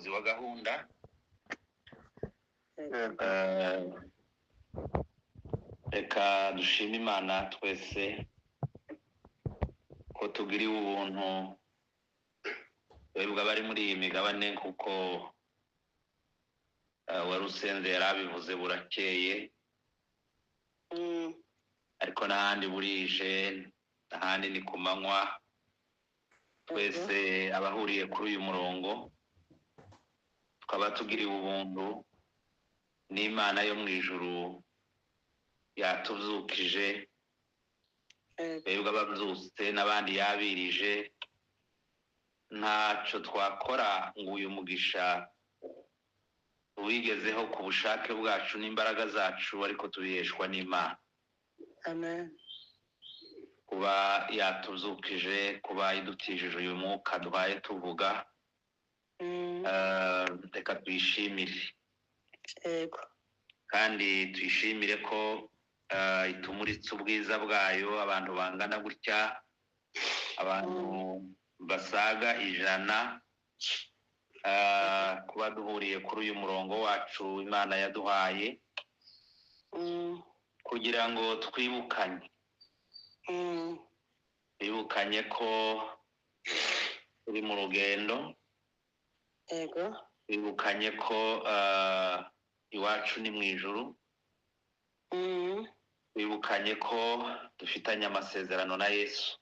Umuyobozi wa gahunda. Yego. Reka dushime Imana twese ko tugiriwe ubuntu, twebwe abari muri iyi migabane, kuko wari usenze yari abivuze, burakeye, ariko n'ahandi burije, n'ahandi ni ku manywa. Twese abahuriye kuri uyu murongo tukaba tugiriwe ubuntu n'Imana yo mu ijuru yatubyukije. Twebwe ababyutse n'abandi yabirije, ntacyo twakora ngo uyu mugisha tuwigezeho ku bushake bwacu n'imbaraga zacu, ariko tubiheshwa n'Imana. Amen. Kuba yatubyukije, kuba idutijije uyu mwuka duhaye tuvuga, reka tuyishimire. Kandi tuyishimire ko itumuritse ubwiza bwayo abantu bangana gutya, abantu basaga 100, kuba duhuriye kuri uyu murongo wacu Imana yaduhaye kugira ngo twibukanye, twibukanye ko turi mu rugendo, twibukanye ko iwacu ni mu ijuru, twibukanye ko dufitanye amasezerano na Yesu.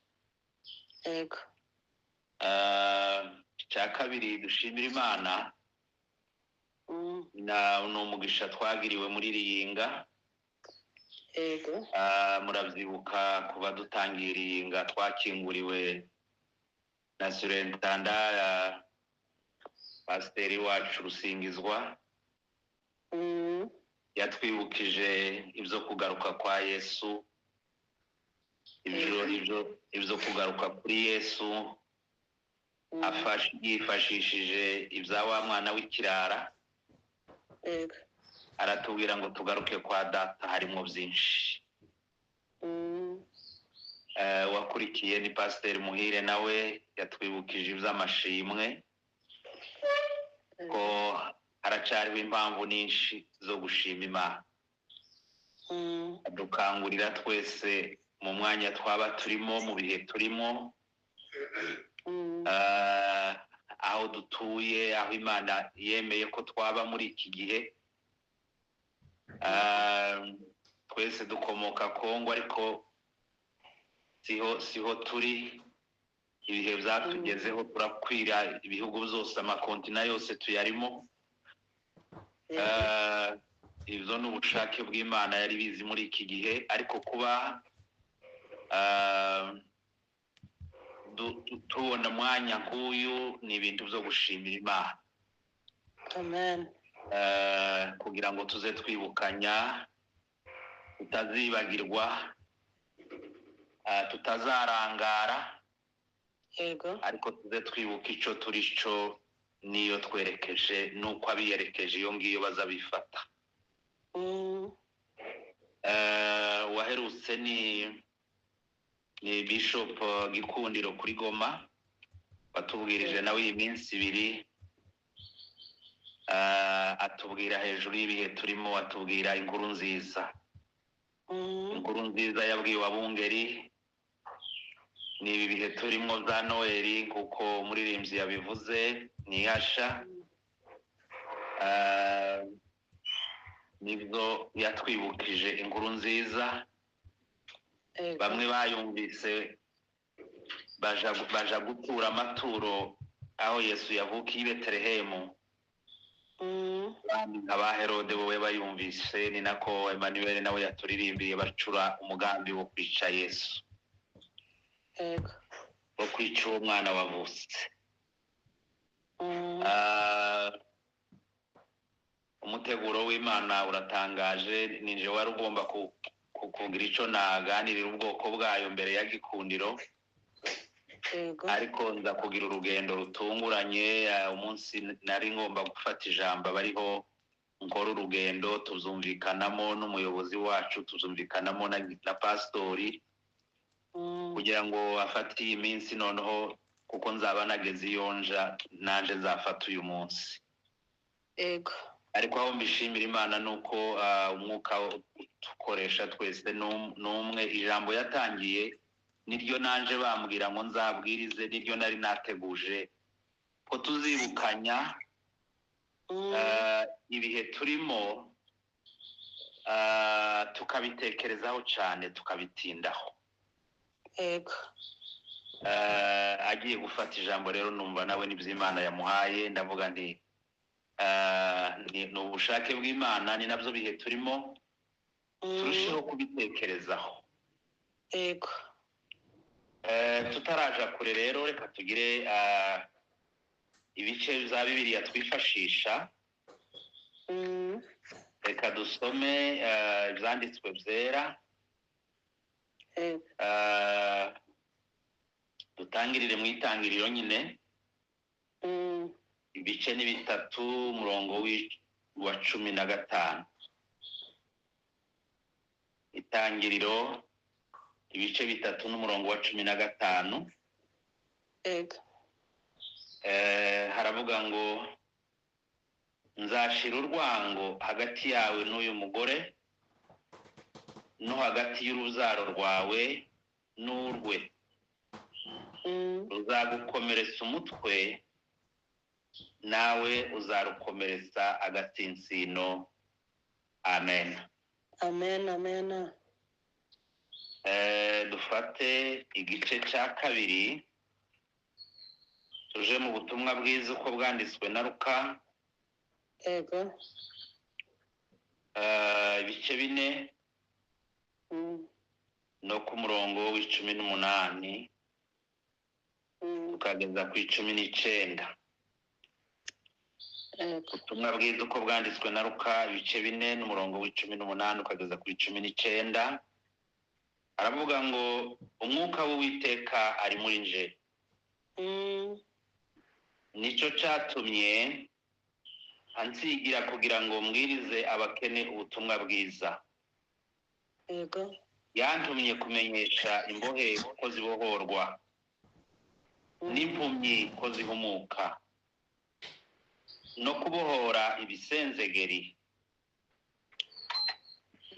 Icya kabiri dushimira Imana ni umugisha twagiriwe muri Riyinga. Murabyibuka kuba dutangiye Riyinga twakinguriwe na surentanda pasiteri wacu Rusingizwa. Yatwibukije ibyo kugaruka kwa Yesu, ibyo kugaruka kuri Yesu, yifashishije ibya wa mwana w'ikirara. Aratubwira ngo tugaruke kwa data harimo byinshi. Wakurikiye ni pasiteri Muhire, nawe yatwibukije iby'amashimwe, ko haracyariho impamvu nyinshi zo gushima Imana. Dukangurira twese mu mwanya twaba turimo, mu bihe turimo, aho dutuye, aho Imana yemeye ko twaba muri iki gihe. Twese dukomoka Kongo, ariko siho turi. Ibihe byatugezeho turakwira ibihugu byose, amakontina yose tuyarimo. Ibyo ni ubushake bw'Imana yari bizi muri iki gihe, ariko kuba tubona umwanya nk'uyu ni ibintu byo gushimira Imana. Amen. Kugira ngo tuze twibukanya, tutazibagirwa, tutazarangara, ariko tuze twibuka icyo turi cyo n'iyo twerekeje, n'uko abiyerekeje iyo ngiyo bazabifata. Uwaherutse ni Bishop Gikundiro kuri Goma, watubwirije nawe iyi minsi ibiri, atubwira hejuru y'ibihe turimo, atubwira inkuru nziza. Inkuru nziza yabwiwe abungeri ni ibi bihe turimo bya Noheli, kuko umuririmbyi yabivuze ntihasha. Nibwo yatwibukije inkuru nziza. Bamwe bayumvise baja gutura amaturo aho Yesu yavukiye i Betelehemu. Abandi nka ba Herode bowe bayumvise, ni nako Emmanuel nawe yaturirimbiye, bacura umugambi wo kwica Yesu, wo kwica uwo mwana wavutse. Umuteguro w'Imana uratangaje. Ninje wari ugomba kugira icyo naganirira ubwoko bwayo mbere ya Gikundiro, ariko nza kugira urugendo rutunguranye. Umunsi nari ngomba gufata ijambo bariho nkora urugendo, tuzumvikanamo n'umuyobozi wacu, tuzumvikanamo na pasitori, kugira ngo afate iyi minsi noneho, kuko nzaba nageze iyo nja, nanje nzafata uyu munsi. Yego. Ariko aho mbishimira Imana ni uko umwuka udukoresha twese ni umwe. Ijambo yatangiye niryo nanje bambwira ngo nzabwirize, niryo nari nateguje ko tuzibukanya ibihe turimo, tukabitekerezaho cyane, tukabitindaho. Yego. Agiye gufata ijambo rero numva nawe n'iby'Imana yamuhaye, ndavuga nti ni ubushake bw'Imana, ni nabyo bihe turimo, turusheho kubitekerezaho. Yego. Tutaraja kure rero, reka tugire ibice bya Bibiliya twifashisha. Reka dusome ibyanditswe byera. Yego. Dutangirire mu itangiriro nyine. Ibice ni 3, umurongo wa 15. Itangiriro ibice 3 n'umurongo wa 15. Yego. Haravuga ngo nzashira urwango hagati yawe n'uyu mugore, no hagati y'urubyaro rwawe n'urwe. Ruzagukomeretsa umutwe, nawe uzarukomeretsa agatsinsino. Amen. Amen, amen. Dufate igice cya 2, tuje mu butumwa bwiza uko bwanditswe na Luka. Yego. Ibice 4 no ku murongo w'18 tukageza ku 19. Yego. Ubutumwa bwiza uko bwanditswe na Luka ibice 4 n'umurongo w'18 ukageza ku 19. Aravuga ngo umwuka w'Uwiteka ari muri nje. Nicyo cyatumye ansigira kugira ngo mbwirize abakene ubutumwa bwiza. Yego. Yantumye kumenyesha imbohe ko zibohorwa, n'impumyi ko zihumuka, no kubohora ibisenzegeri,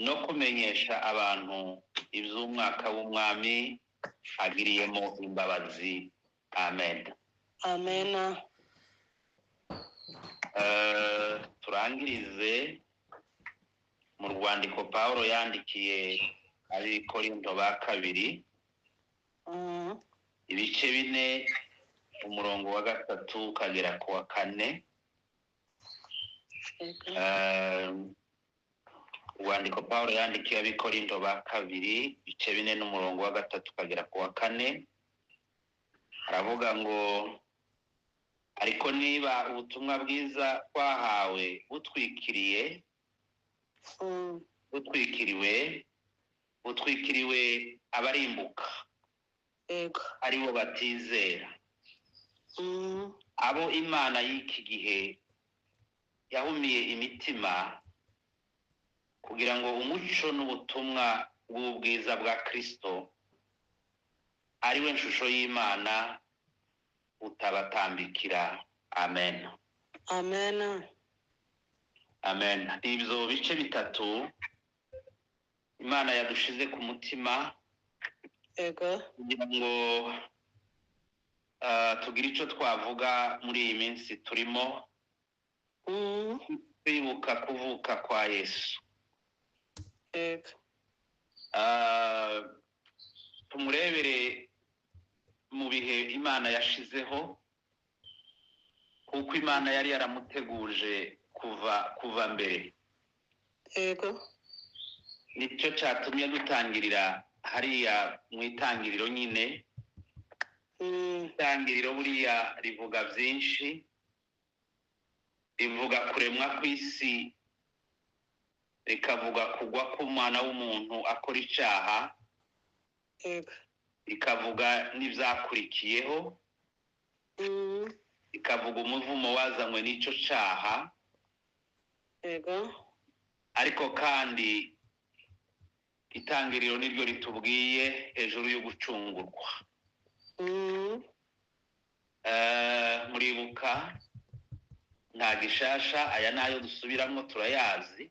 no kumenyesha abantu iby'umwaka w'umwami agiriyemo imbabazi. Amen. Amen. Turangirize mu rwandiko Pawulo yandikiye Abikorinto ba 2, ibice 4 umurongo wa 3 ukagera ku wa 4. Urwandiko Pawulo yandikiye Abikorinto ba 2, ibice 4 n'umurongo wa 3 ukagera ku wa 4, aravuga ngo ariko niba ubutumwa bwiza twahawe butwikiriye, butwikiriwe abarimbuka, Yego. aribo batizera, abo Imana y'iki gihe yahumiye imitima kugira ngo umuco n'ubutumwa bw'ubwiza bwa Kristo ari we nshusho y'Imana utabatambikira. Amen. Amen. Amen. Ibyo bice 3 Imana yadushize ku mutima. Yego. Kugira ngo tugire icyo twavuga muri iyi minsi turimo, kwibuka kuvuka kwa Yesu. Yego. Tumurebere mu bihe Imana yashizeho, kuko Imana yari yaramuteguje kuva mbere. Yego. Nicyo cyatumye dutangirira hariya mu itangiriro nyine. Itangiriro buriya rivuga byinshi, rivuga kuremwa kw'isi, rikavuga kugwa k'umwana w'umuntu akora icyaha, Yego. rikavuga n'ibyakurikiyeho, rikavuga umuvumo wazanywe n'icyo cyaha. Yego. Ariko kandi itangiriro niryo ritubwiye hejuru yo gucungurwa. Muribuka Nta gishasha, aya nayo dusubiramo turayazi.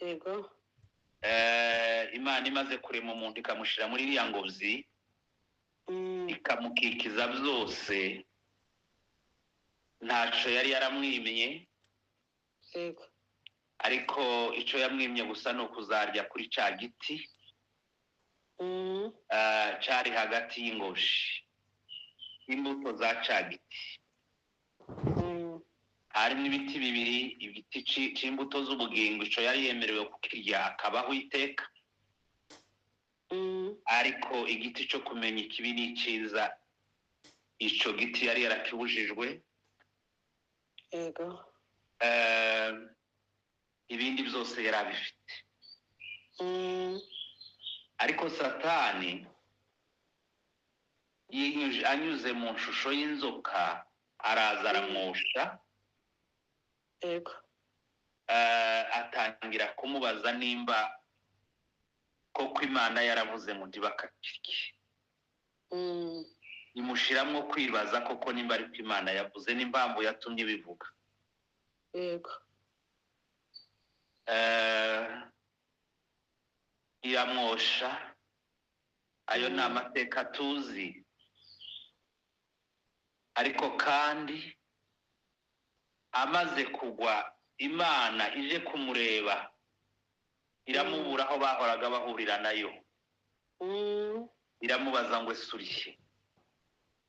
Yego. Imana imaze kurema umuntu ikamushyira muri iriya ngobyi, ikamukikiza byose, ntaco yari yaramwimye. Yego. Ariko icyo yamwimye gusa ni ukuzarya kuri ca giti cari hagati y'ingobyi, imbuto za ca giti. Harimo ibiti bibiri, igiti c'imbuto z'ubugingo, ico yari yemerewe kukirya akabaho iteka, ariko igiti cyo kumenya ikibi n'icyiza, ico giti yari yarakibujijwe. Yego. Ibindi byose yari abifite. Ariko Satani anyuze mu shusho y'inzoka araza aramwosha. Yego. Atangira kumubaza nimba koko Imana yaravuze ngo ntibakakirye. Imushiramwo kwibaza koko nimba ariko Imana yavuze n'impamvu yatumye bivuga. Yego. Iramwosha. Ayo ni amateka tuzi. Ariko kandi amaze kugwa, Imana ije kumureba iramubura aho bahoraga bahurira nayo. Iramubaza ngo ese urihe?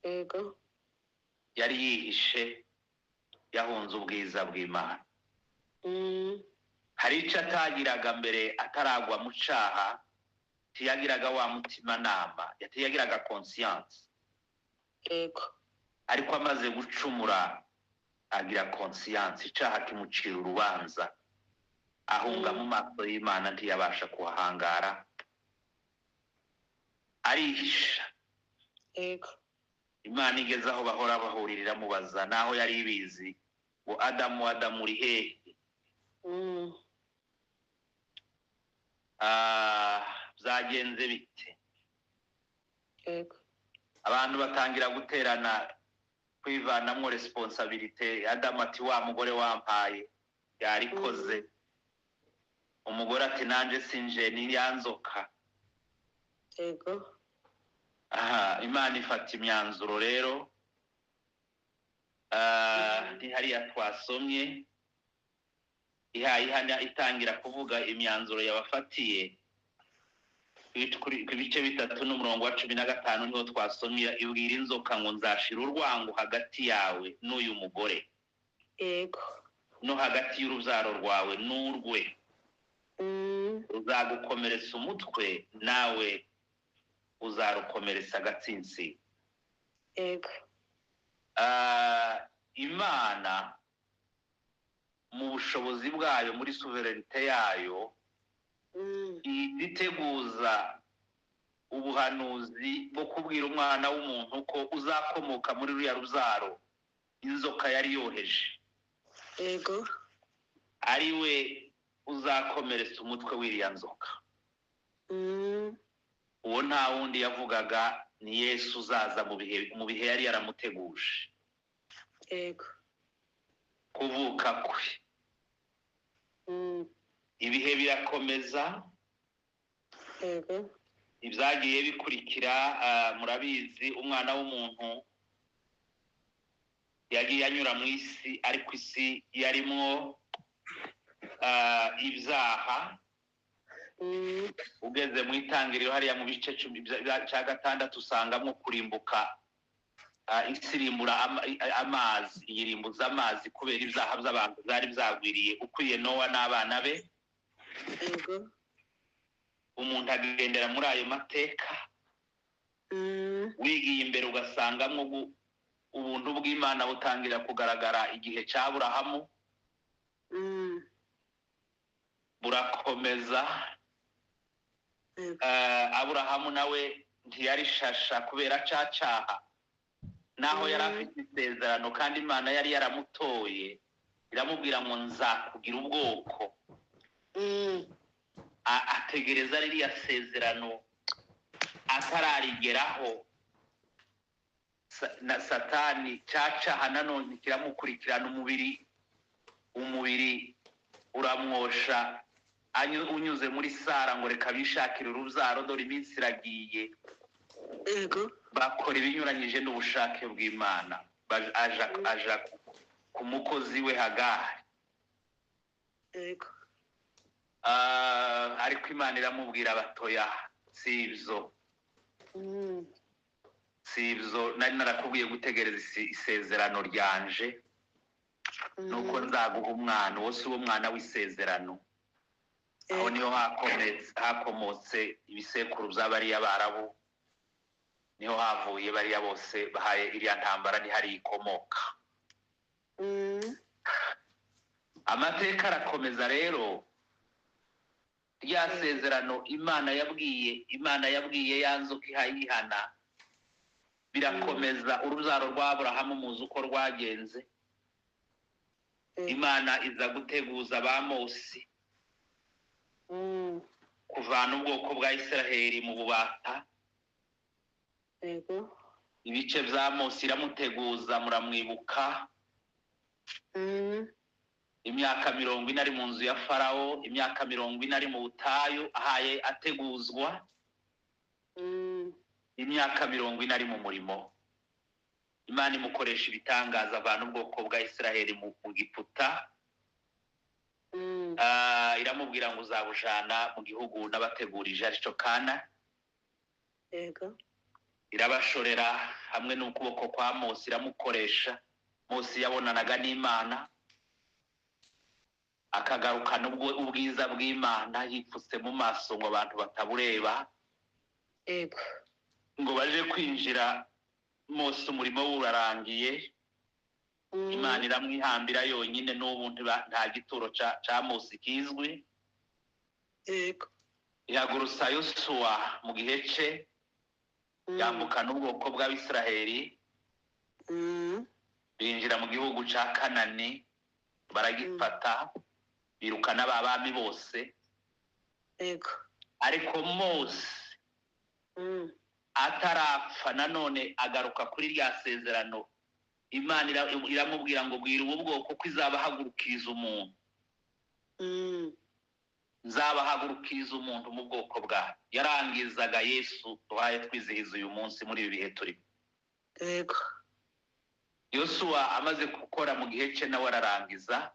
Yego. Yari yihishe, yahunze ubwiza bw'Imana. Hari icyo atagiraga mbere ataragwa mu caha, ntiyagiraga wa mutimanama, ntiyagiraga conscience. Yego. Ariko amaze gucumura agira conscience, icaha kimucira urubanza, ahunga mu maso y'Imana, ntiyabasha kuhahangara, arihisha. Yego. Imana igeze aho bahora bahurira iramubaza, naho yari ibizi, ngo Adamu, Adamu, uri hehe? Byagenze bite? Yego. Abantu batangira guterana, kwivanamwo responsabilité. Adamu ati wa mugore wampaye yarikoze. Umugore ati nanje sinje, ni ya nzoka. Yego. Aha Imana ifata imyanzuro rero. Ni hariya twasomye ihaye ihana, itangira kuvuga imyanzuro yabafatiye ku bice 3 n'umurongo wa 15, niho twasomye. Ibwira inzoka ngo nzashira urwango hagati yawe n'uyu mugore, Yego. no hagati y'urubyaro rwawe n'urwe, uzagukomeretsa umutwe, nawe uzarukomeretsa agatsinsi. Yego. Imana mu bushobozi bwayo, muri souveraineté yayo, iteguza ubuhanuzi bwo kubwira umwana w'umuntu ko uzakomoka muri ruriya rubyaro inzoka yari yoheje, Yego. ari we uzakomeretsa umutwe w'iriya nzoka. Uwo nta wundi yavugaga, ni Yesu uzaza mu bihe yari yaramuteguje. Yego. Kuvuka kwe. Ibihe birakomeza. Yego. Ibyagiye bikurikira murabizi. Umwana w'umuntu yagiye anyura mu isi, ariko isi yarimwo ibyaha. Ugeze mu itangiriro hariya mu bice 6 usangamo kurimbuka. Isi irimbura amazi, iyirimbuza amazi kubera ibyaha by'abantu byari byagwiriye, ukwiye Nowa n'abana be. Yego. Umuntu agendera muri ayo mateka. Wigiye imbere ugasangamo ubuntu bw'Imana butangira kugaragara igihe cya Aburahamu. Burakomeza. Yego. Aburahamu nawe ntiyari shasha kubera cacaha, naho yari afite isezerano, kandi Imana yari yaramutoye iramubwira ngo nzakugira ubwoko. Ategereza ririya sezerano atararigeraho. Na Satani cyacaha nanone kiramukurikirana, umubiri uramwosha, unyuze muri Sara ngo reka bishakire urubyaro, dore iminsi iragiye. Bakora ibinyuranyije n'ubushake bw'Imana. Aja ku mukozi we Hagari. Ah, ariko Imana iramubwira batoya, si ibyo, si ibyo nari narakubwiye gutegereza isezerano ryanje, nuko nzaguha umwana. Uwo si wo mwana w'isezerano. Aho niho hakomotse ibisekuru by'abariya Barabu, niho havuye bariya bose bahaye iriya ntambara, ntihari ikomoka. Amateka arakomeza rero. Rya sezerano Imana yabwiye ya nzoka ihayihana, birakomeza. Urubyaro rwa Aburahamu muzi uko rwagenze. Imana iza guteguza ba Mose kuvana ubwoko bwa Isiraheli mu bubata. Ibice bya Mose iramuteguza, muramwibuka. Imyaka 40 ari mu nzu ya Farawo, imyaka 40 ari mu butayu ahaye ateguzwa, imyaka 40 ari mu murimo. Imana imukoresha ibitangaza, avana ubwoko bwa Isiraheli mu Giputa. Ah, iramubwira ngo uzabujana mu gihugu n'abategurije, aricyo Kana. Irabashorera hamwe n'ukuboko kwa Mose, iramukoresha. Mose yabonanaga n'Imana, akagarukana ubwiza bw'Imana yipfutse mu maso ngo abantu batabureba, ngo baje kwinjira. Mose umurimo we urarangiye. Imana iramwihambira yonyine. N'ubu nta gituro ca Mose kizwi. Ihagurutsa Yosuwa mu gihe ce, yambukana ubwoko bw'Abisiraheli, binjira mu gihugu ca Kanani, baragifata, birukana ba bami bose. Ariko Mose atarapfa, nanone agaruka kuri rya sezerano. Imana iramubwira ngo bwira ubu bwoko ko izabahagurukiriza umuntu, nzabahagurukiriza umuntu mu bwoko bwayo. Yarangizaga Yesu duhaye twizihiza uyu munsi muri ibi bihe turimo. Yosuwa amaze gukora mu gihe cye, nawe ararangiza.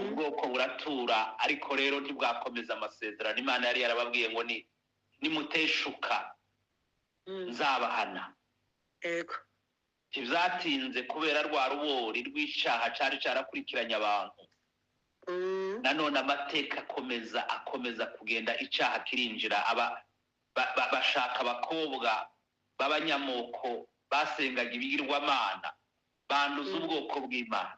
Ubwoko buratura, ariko rero ntibwakomeza amasezerano Imana yari yarababwiye ngo ni nimuteshuka nzabahana. Ntibyatinze, kubera rwa rubori rw'icyaha cari carakurikiranye abantu, nanone amateka akomeza kugenda, icyaha kirinjira. Aba bashaka abakobwa b'abanyamoko basengaga ibigirwamana, banduza ubwoko bw'Imana.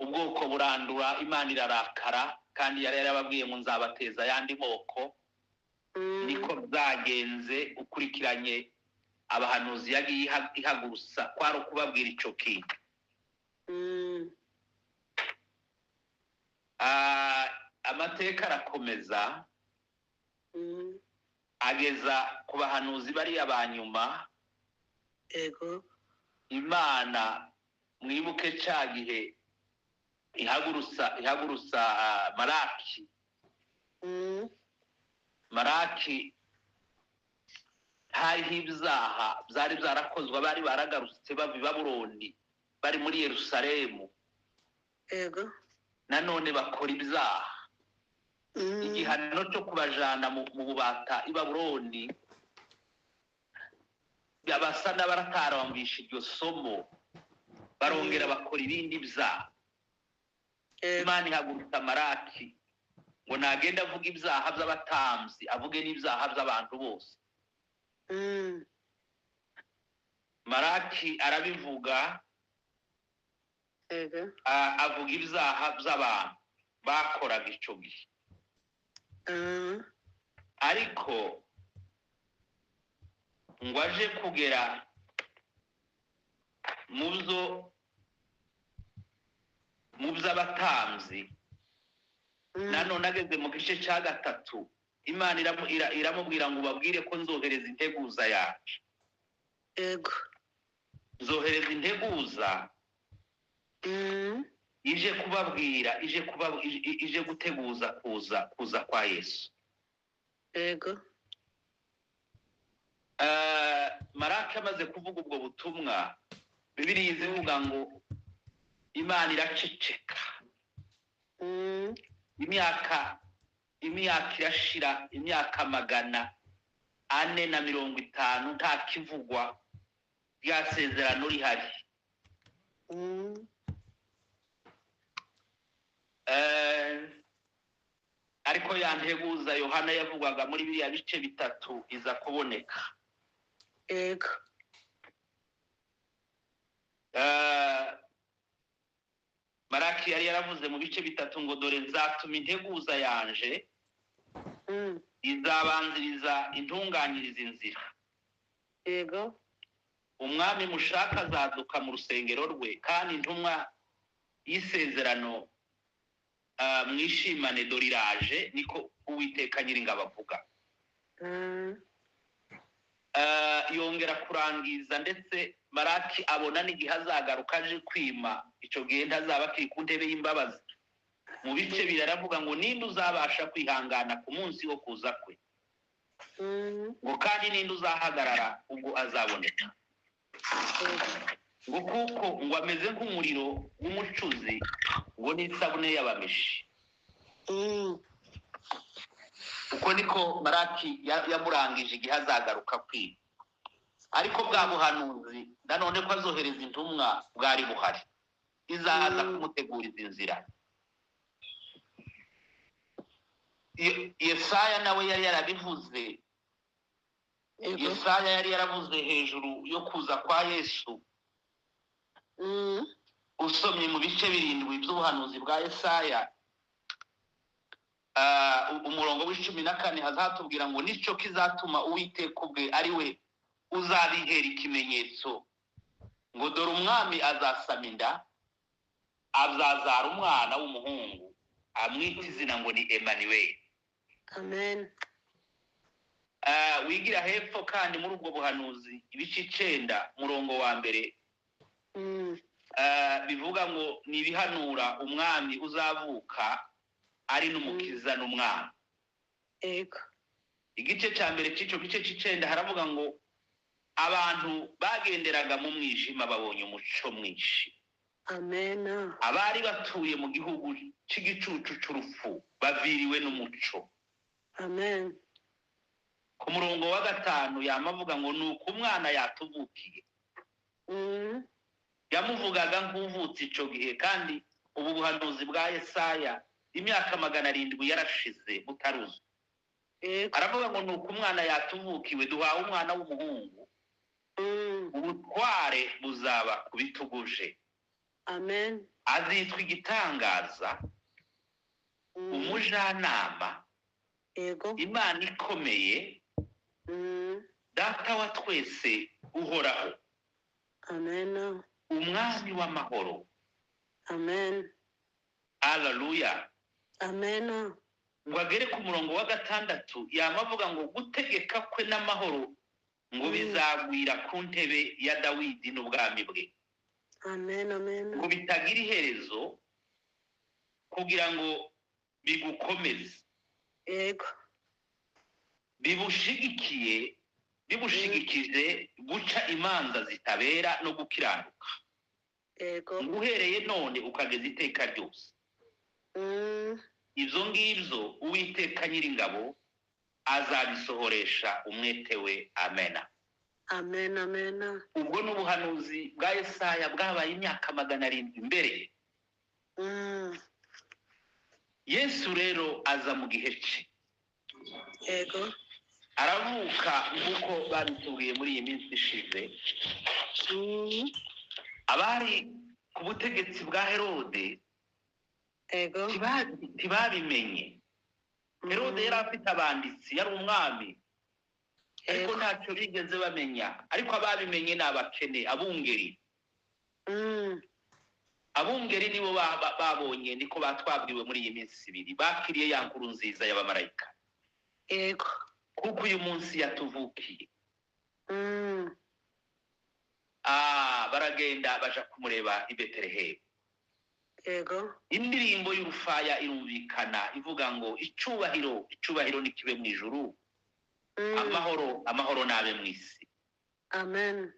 Ubwoko burandura, Imana irarakara, kandi yari yarababwiye ngo nzabateza ayandi moko. Niko byagenze. Ukurikiranye abahanuzi yagiye ihagurutsa, kwari ukubabwira ico kintu. Ah, amateka arakomeza, ageza ku bahanuzi bariya ba nyuma. Imana, mwibuke ca gihe ihagurutsa Maraki. Maraki hariho ibyaha byari byarakozwe, bari baragarutse bava i Babuloni, bari muri Yerusalemu. Nanone bakora ibyaha. Igihano cyo kubajana mu bubata i Babuloni, basa n'abaratarambisha iryo somo, barongera bakora ibindi byaha. Imana ihagurutsa Maraki ngo nagenda avuga ibyaha by'abatambyi, avuge n'ibyaha by'abantu bose. Maraki arabivuga. Avuga ibyaha by'abantu bakoraga icyo gihe. Ariko ngo aje kugera mu by'abatambyi, nanone ageze mu gice cya gatatu. Imana iramubwira ngo ubabwire ko nzohereza integuza yacu. Yego. Nzohereza integuza ije kubabwira, ije guteguza kuza kwa Yesu. Yego. Maraki amaze kuvuga ubwo butumwa, Bibiliya izivuga ngo Imana iraceceka. Imyaka irashira, imyaka 450 nta kivugwa, rya sezerano rihari. Ariko ya nteguza Yohana yavugaga muri biriya bice bitatu iza kuboneka. Yego. Maraki yari yaravuze mu bice bitatu ngo dore nzatuma integuza yanje izabanziriza intunganyiriza inzira. Yego. Umwami mushaka azaduka mu rusengero rwe, kandi intumwa y'isezerano mwishimane dore iraje, niko Uwiteka Nyiringabo avuga. Yongera kurangiza, ndetse Maraki abona n'igihe azagaruka aje kwima, icyo gihe ntazaba akiri ku ntebe y'imbabazi. Mu bice biraravuga ngo ninde uzabasha kwihangana ku munsi wo kuza kwe, ngo kandi ninde uzahagarara ubwo azaboneka, ngo kuko ngo ameze nk'umuriro w'umucuzi, ngo n'isabune y'abameshi. Uko niko Maraki yamurangije igihe azagaruka kwima. Ariko bwa buhanuzi nanone ko azohereza intumwa bwari buhari, izaza kumuteguriza inzira. Yesaya nawe yari yarabivuze. Yesaya yari yaravuze hejuru yo kuza kwa Yesu. Usomye mu bice 7 by'ubuhanuzi bwa Yesaya, umurongo wa 14 hazatubwira ngo nicyo kizatuma Uwiteka ubwe ari we uzabihera ikimenyetso, ngo dore umwami azasama inda, azazara umwana w'umuhungu, amwita izina ngo ni Emmanuel. Amen. Wigira hepfo kandi muri ubwo buhanuzi ibice 9 murongo wa 1, bivuga ngo ni ibihanura umwami uzavuka ari n'umukiza n'umwami. Yego. Igice cya mbere cy'icyo gice 9 haravuga ngo abantu bagenderaga mu mwijima babonye umuco mwinshi. Amen. Abari batuye mu gihugu cy'igicucu cy'urupfu baviriwe n'umuco. Amen. Ku murongo wa 5 yamavuga ngo nuko umwana yatuvukiye. Yamuvugaga nk'uvutse ico gihe, kandi ubu buhanuzi bwa Yesaya imyaka 700 yarashize butaruzu. Aravuga ngo nuko umwana yatuvukiwe, duhawe umwana w'umuhungu, ubutware buzaba ku bituguje. Amen. Azitwa igitangaza, umujyanama, Yego. Imana ikomeye, Data wa twese uhoraho. Amen. Umwami w'amahoro. Amen. Haleluya. Amen. Ngo agere ku murongo wa 6 yamavuga ngo gutegeka kwe n'amahoro ngo bizagwira ku ntebe ya Dawidi n'ubwami bwe. Amen, amen. Ngo bitagira iherezo kugira ngo bigukomeze. Yego. Bibushigikije guca imanza zitabera no gukiranuka. Yego. Uhereye none ukageza iteka ryose. Ibyo ngibyo Uwiteka Nyiringabo azabisohoresha umwete we. Amena. Amen, amen. Ubwo n'ubuhanuzi bwa Yesaya bwabaye imyaka 700 mbere. Yesu rero aza mu gihe cye. Yego. Aravuka nk'uko babitubwiye muri iyi minsi ishize. Abari ku butegetsi bwa Herode Yego. ntibabimenye. Herode yari afite abanditsi, yari umwami, ariko ntacyo bigeze bamenya. Ariko ababimenye ni abakene, abungeri. Abungeri nibo babonye, niko batwabwiwe muri iyi minsi ibiri, bakiriye ya nkuru nziza y'abamarayika. Yego. Kuko uyu munsi yatuvukiye. Baragenda baja kumureba i Betelehemu. Yego. Indirimbo y'urufaya irumvikana ivuga ngo icyubahiro, icyubahiro nikibe mu ijuru, amahoro, amahoro nabe mu isi. Amen.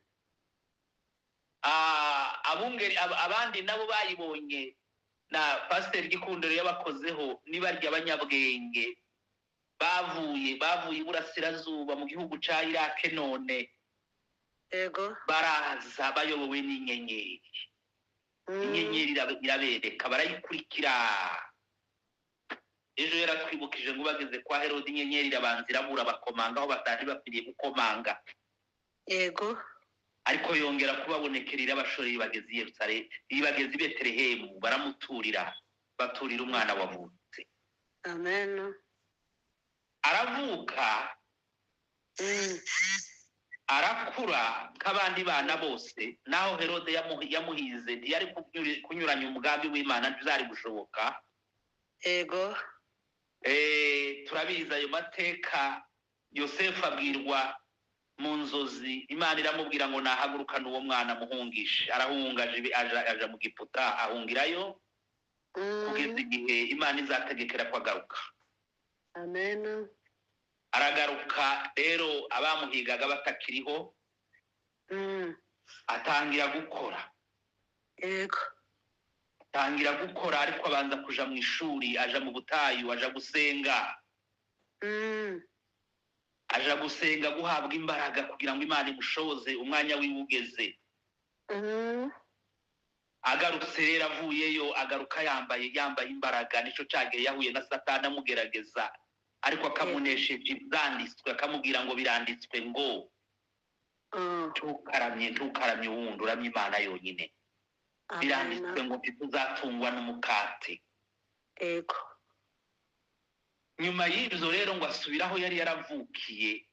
Abungeri abandi nabo bayibonye na Pasiteri Gikundiro yabakozeho, nibarya abanyabwenge bavuye iburasirazuba mu gihugu ca Irake none. Yego. Baraza bayobowe n'inyenyeri. Inyenyeri irabereka, barayikurikira. Ejo yaratwibukije ngo bageze kwa Herode inyenyeri irabanza irabura, bakomanga aho batari bakwiriye gukomanga. Yego. Ariko yongera kubabonekera irabashorera bageze i Yerusalemu, ibageze i Betelehemu, baramuturira, baturira umwana wavutse. Amen. Aravuka, arakura nk'abandi bana bose. Naho Herode yamuhize, ntiyari kunyuranya umugambi w'Imana, ntibizari gushoboka. Yego. Turabizi ayo mateka. Yosefu abwirwa mu nzozi, Imana iramubwira ngo nahagurukane uwo mwana muhungishe. Arahunga aja mu Giputa, ahungirayo kugeza igihe Imana izategekera ko agaruka. Amen. Aragaruka rero abamuhigaga batakiriho, atangira gukora. Yego. Atangira gukora, ariko abanza kuja mu ishuri, aja mu butayu, aja gusenga. Aja gusenga guhabwa imbaraga kugira ngo Imana imushoboze umwanya wiwe ugeze. Agarutse rero avuyeyo, agaruka yambaye imbaraga. Nico cyagihe yahuye na Satani amugerageza, ariko akamunesheje ibyanditswe, akamubwira ngo biranditswe ngo ntukaramye, ntukaramye uwundi, uramye Imana yonyine. Biranditswe ngo ntituzatungwa n'umukate. Yego. Nyuma y'ibyo rero ngo asubire aho yari yaravukiye,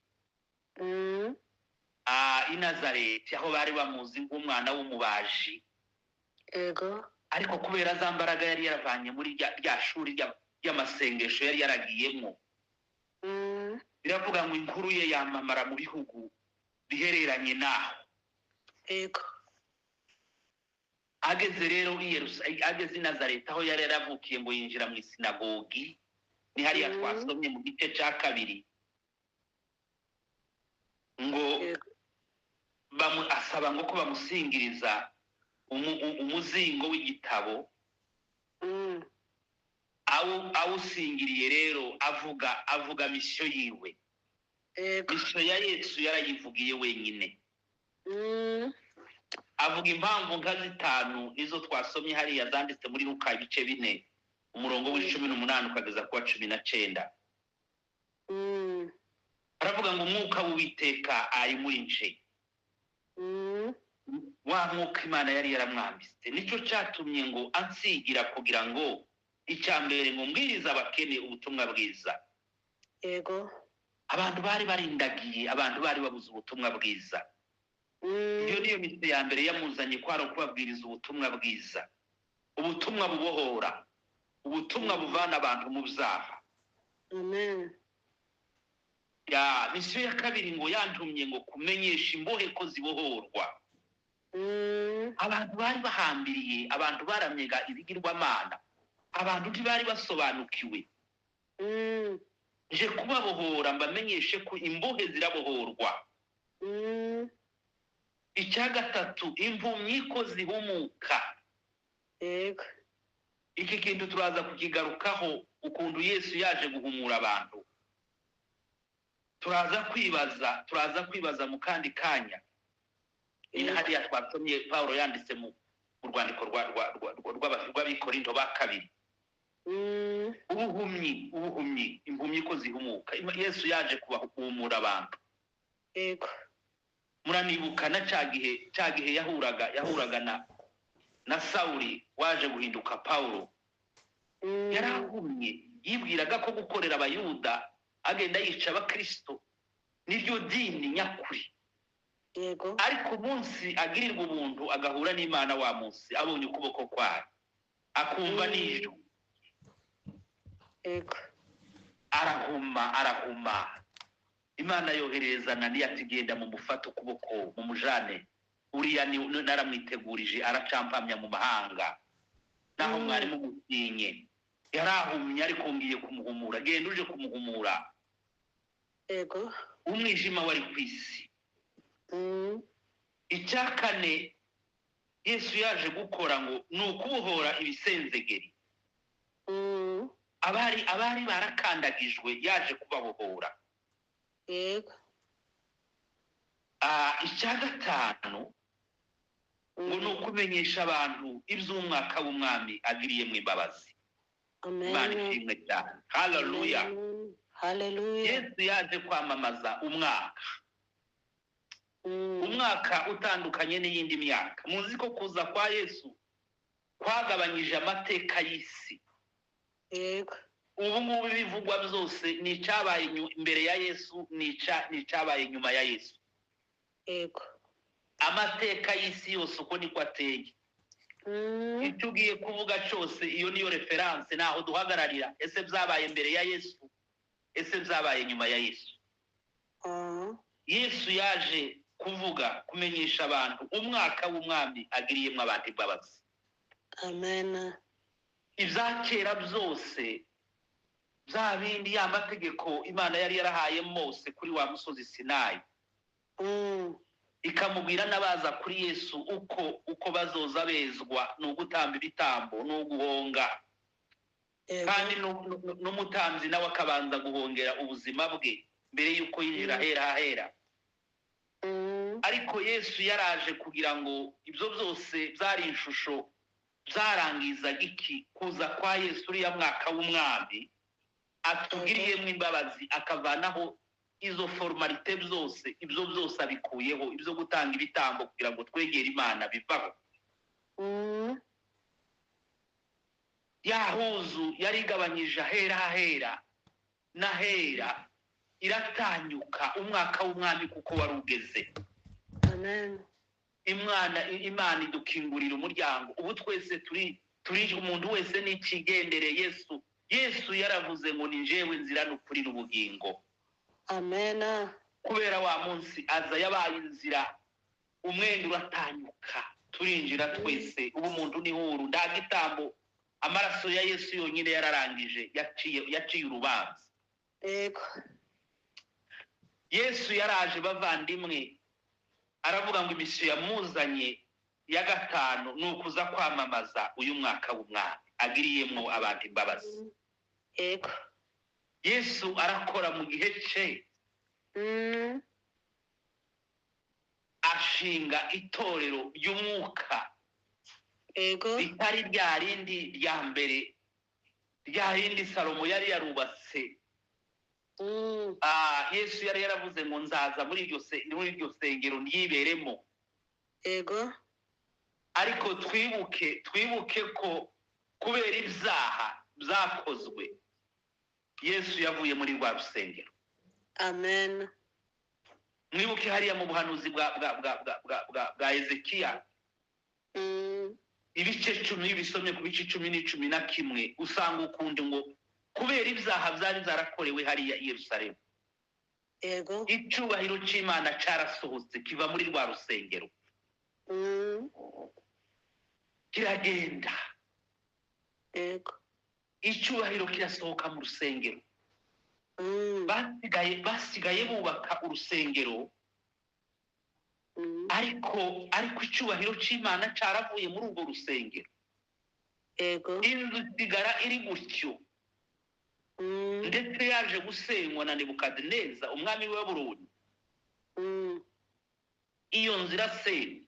i Nazareti, aho bari bamuzi nk'umwana w'umubaji. Yego. Ariko kubera za mbaraga yari yaravanye muri rya shuri ry'amasengesho yari yaragiyemo, biravuga ngo inkuru ye yamamara mu bihugu bihereranye naho. Yego. Ageze rero i Yerusalemu, ageze i Nazareti aho yari yaravukiye, ngo yinjira mu isinagogi. Ni hariya twasomye mu gice cya 2, ngo asaba ngo ko bamusingiriza umuzingo w'igitabo. Awusingiriye rero avuga misiyo yiwe. Misiyo ya Yesu yarayivugiye wenyine. Avuga impamvu nka 5 nizo twasomye hariya zanditse muri Luka ibice 4, umurongo w'18 ukageza ku wa 19. Aravuga ngo umwuka w'Uwiteka ari muri nje. Wa mwuka Imana yari yaramwambitse, nicyo cyatumye ngo ansigira kugira ngo icya mbere ngo mbwirize abakene ubutumwa bwiza. Yego. Abantu bari barindagiye, abantu bari babuze ubutumwa bwiza. Iyo niyo misiyo ya mbere yamuzanye, ko ari ukubabwiriza ubutumwa bwiza, ubutumwa bubohora, ubutumwa buvana abantu mu byaha. Amen. Ya misiyo ya 2 ngo yantumye ngo kumenyesha imbohe ko zibohorwa. Abantu bari bahambiriye, abantu baramyega ibigirwamana, abantu ntibari basobanukiwe. Nje kubabohora mbamenyeshe ko imbohe zirabohorwa. Icya 3, impumyi ko zihumuka. Yego. Iki kintu turaza kukigarukaho, ukuntu Yesu yaje guhumura abantu. Turaza kwibaza mu kandi kanya. Ni hariya twasomye Paulo yanditse mu rwandiko rw'Abikorinto ba 2. Ubuhumyi, ubuhumyi, impumyi ko zihumuka. Yesu yaje kubahumura abantu. Yego. Muranibuka na cya gihe yahuraga na Sauli waje guhinduka Paulo. Yarahumye, yibwiraga ko gukorera Abayuda agenda yica Abakristo niryo dini nyakuri. Yego. Ariko umunsi agirirwa ubuntu agahura n'Imana wa munsi, abonye ukuboko kwayo, akumva n'ijwi. Yego. Arahuma, arahuma. Imana yoherereza Ananiya ati: "Genda mumufate ukuboko, mumujane uriya, naramwitegurije, aracampamya mu mahanga. Naho mwari mumutinye, yarahumye, ariko ngiye kumuhumura. Genda uje kumuhumura." Umwijima wari ku isi. Icya kane Yesu yaje gukora ngo ni ukubohora ibisenzegeri. Abari barakandagijwe, yaje kubabohora. Icya gatanu ngo ni ukumenyesha abantu iby'umwaka w'Umwami agiriyemo imbabazi. Imana Amen. ishimwe cyane, haleluya. Amen. Haleluya. Yesu yaje kwamamaza umwaka, umwaka utandukanye n'iyindi myaka. Muzi ko kuza kwa Yesu kwagabanyije amateka y'isi. Ubu ngubu ibivugwa byose ni icyabaye imbere ya Yesu, ni icyabaye nyuma ya Yesu. Amateka y'isi yose uko niko ateye. Icyo ugiye kuvuga cyose, iyo niyo référence, naho duhagararira: ese byabaye mbere ya Yesu? Ese byabaye nyuma ya Yesu? Yesu yaje kuvuga, kumenyesha abantu umwaka w'Umwami agiriyemo abantu imbabazi. Amen. Ibya kera byose, bya bindi, ya mategeko Imana yari yarahaye Mose kuri wa musozi Sinayi, ikamubwira n'abaza kuri Yesu uko bazoza bezwa, ni ugutamba ibitambo, ni uguhonga. Kandi n'umutambyi nawe akabanza guhongera ubuzima bwe mbere y'uko yinjira ahera ahera. Ariko Yesu yaraje kugira ngo ibyo byose byari ishusho, byarangizaga iki? Kuza kwa Yesu, uriya mwaka w'Umwami atugiriyemo imbabazi, akavanaho izo formalités zose. Ibyo byose abikuyeho, ibyo gutanga ibitambo kugira ngo twegere Imana bivaho. Ya huzu yari igabanyije ahera ahera n'ahera iratanyuka, umwaka w'Umwami kuko wari ugeze. Amen. Imana idukingurira umuryango. Ubu twese turi umuntu wese n'ikigendere Yesu. Yesu yaravuze ngo: "Ni njyewe nzira n'ukuri n'ubugingo." Amen. Kubera wa munsi aza yabaye inzira, umwenda uratanyuka, turinjira twese. Ubu umuntu ni huru, nta gitambo, amaraso ya Yesu yonyine yararangije, yaciye urubanza. Yesu yaraje, bavandimwe, aravuga ngo i mission yamuzanye ya gatanu ni ukuza kwamamaza uyu mwaka w'Umwami agiriyemo abantu imbabazi. Yesu arakora mu gihe cye, ashinga itorero ry'umwuka, ritari rya rindi rya mbere, rya rindi Salomo yari yarubatse. Yesu yari yaravuze ngo: "Nzaza muri iryo sengero ryiberemo." Ariko twibuke ko kubera ibyaha byakozwe, Yesu yavuye muri rwa rusengero. Amen. Mwibuke hariya mu buhanuzi bwa Ezekiya, ibice 10, iyo ubisomye ku bice 10 n'11, usanga ukundi ngo kubera ibyaha byari byarakorewe hariya i Yerusalemu, icyubahiro cy'Imana cyarasohotse kiva muri rwa rusengero, kiragenda. Icyubahiro kirasohoka mu rusengero. Basigaye bubaka urusengero, ariko icyubahiro cy'Imana cyaravuye muri urwo rusengero. Inzu isigara iri gutyo. Ndetse yaje gusenywa na Nebukadineza, umwami wa Babuloni. Iyo nzu irasenywa